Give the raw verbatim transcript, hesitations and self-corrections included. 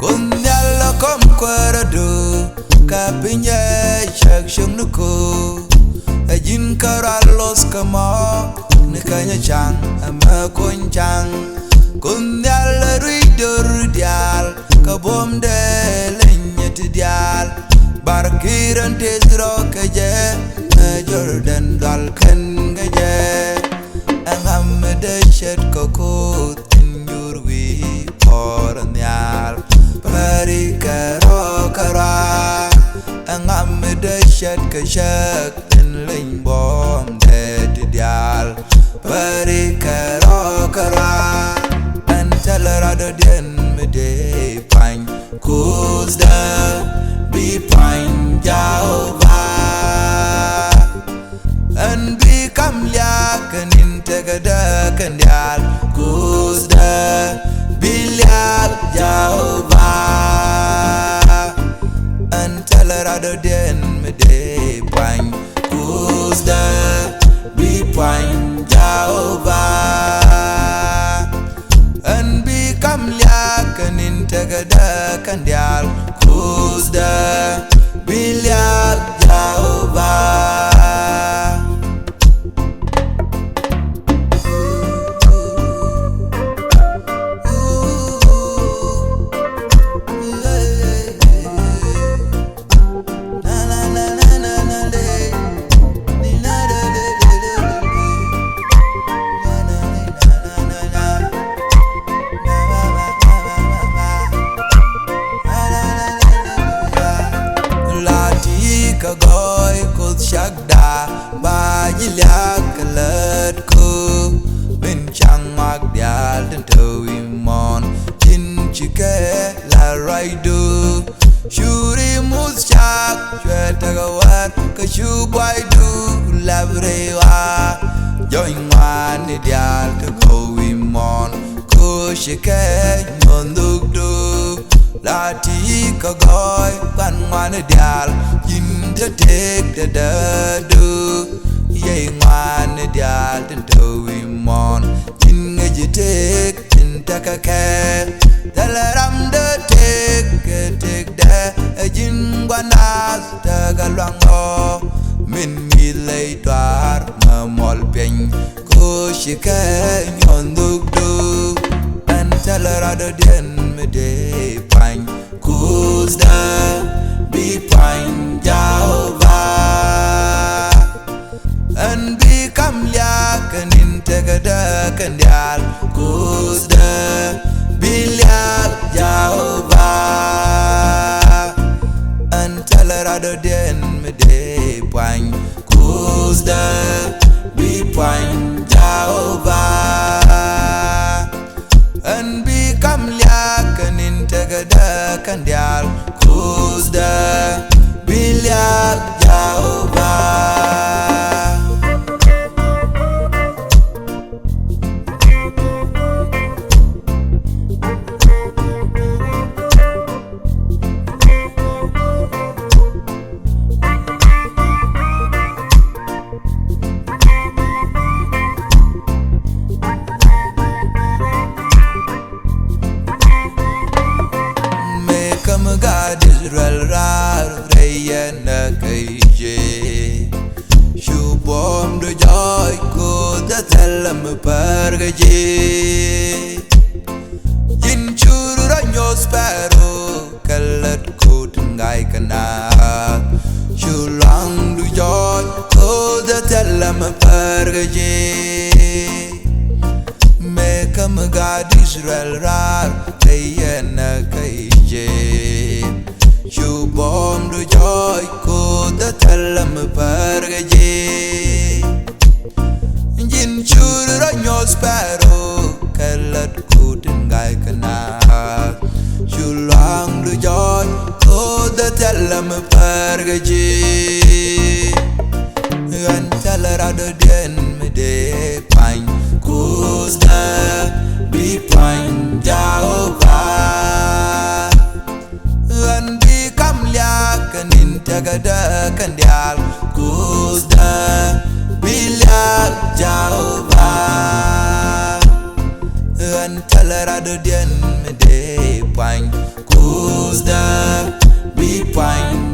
Kun nhial lɔ kɔm kuäärä du, ka piny ɛ cäk cäŋ ni ku. Ɛ ji̱n kä rual loth kä mɔ, ni känyä ca̱ŋ, ɛmɛ kuny ca̱ŋ. Kun nhial ɛ rui̱c dör diaal, kä buɔ̱mdɛ leny ti diaal. Bar ki̱i̱r ɛn tëëth rɔ kɛ jɛ, ɛ Jordan dual kɛn kɛ jɛ. Ɛŋa mi dee ce̱tkɛ Kuoth in jur wi̱i̱ puɔ̱ɔ̱r nhial? Päri kɛ rɔ̱ kärɔa. Ɛŋa mi dee ce̱tkɛ cäk in leny buɔ̱mdɛ ti diaal? Päri kɛ rɔ̱ kärɔa. Ɛn thilɛ radɔ̱diɛn mi dee puany, Kuothdä bi puany Jehova. Ɛn bi kam liak kɛ ni̱n tekɛ däk kɛn diaal, Kuothdä bi liak Jehova. Ɛn thilɛ radɔ̱diɛn mi dee puany, Kuothdä bi puany Jehova. Ɛn bi kam liak kɛ ni̱n tekɛ däk kɛn diaal, Kuothdä bi liak Jehova. La ti kä gɔɔy Kuoth cakda, ba ji̱ liak kɛ lät ku. Min ca̱ŋ mak diaal tin te wi̱i̱ muɔ̱ɔ̱n, tin ci kɛ la ruacdu. Curi muth cak cuɛ tekɛ wär kä cu buaydu lap rɛy ɣɔaa. Jɔny ŋuani diaal ti kɔw wi̱i̱ muɔ̱ɔ̱n, ku ci kɛ nyuɔ̱n dhukdu. La ti kä gɔɔy kuan ŋuani diaal, ji̱n te tëk te däädu. Yey ŋuani diaal tin te wi̱i̱ muɔ̱ɔ̱n, ji̱n ŋäci tëk tin tekɛ kɛ. Thilɛ ram dee tëk kɛ tëkdɛ, ɛ ji̱n gua̱n naath tekɛ luaŋ ɣɔɔ. Min mi̱th ley duaar mɛ muɔl piny, ku ci kɛ nyuɔ̱n dhukdu. Ɛn thilɛ radɔ̱diɛn mi dee puany, Kuothdä bi puany Jehova. Ɛn bi kam liak kɛ ni̱n tekɛ däk kɛn diaal, Kuothdä bi liak Jehova. Ɛn thilɛ radɔ̱diɛn mi dee puany, Kuothdä bi puany Jehova. Ɛn bi kam liak kɛ ni̱n tekɛ däk kɛn diaal, Kuothdä bi liak Jehova. Mëë kä mi gaat Israel raar rɛy yɛn ɛ kä Ijip, cu buɔ̱mdu jɔɔc Kuoth ɛ thilɛ mi päär kä ji̱. Ji̱n cur rɔ nyoth Pɛro kɛ lät Kuoth in ga̱y kɛ naath. Cu luaŋdu jɔɔc Kuoth ɛ thilɛ mi päär kä ji̱. Mëë kä mi gaat Israel raar rɛy yɛn ɛ kä Ijip, cu buɔ̱mdu jɔɔc Kuoth ɛ thilɛ mi päär kä ji̱. Ji̱n cur rɔ nyoth Pɛro kɛ lät Kuoth in ga̱y kɛ naath. Cu luaŋdu jɔɔc Kuoth ɛ thilɛ mi päär kä ji̱. Radɔ̱diɛn mi dee puany, kuusdä bi puany Jehova. Ɣän bi kam liak kɛ ni̱n tiɛkädä kɛn diaal, kuusdä bi liak Jehova. Ɣän thilɛ radɔ̱diɛn mi dee puany, kuusdä bi puany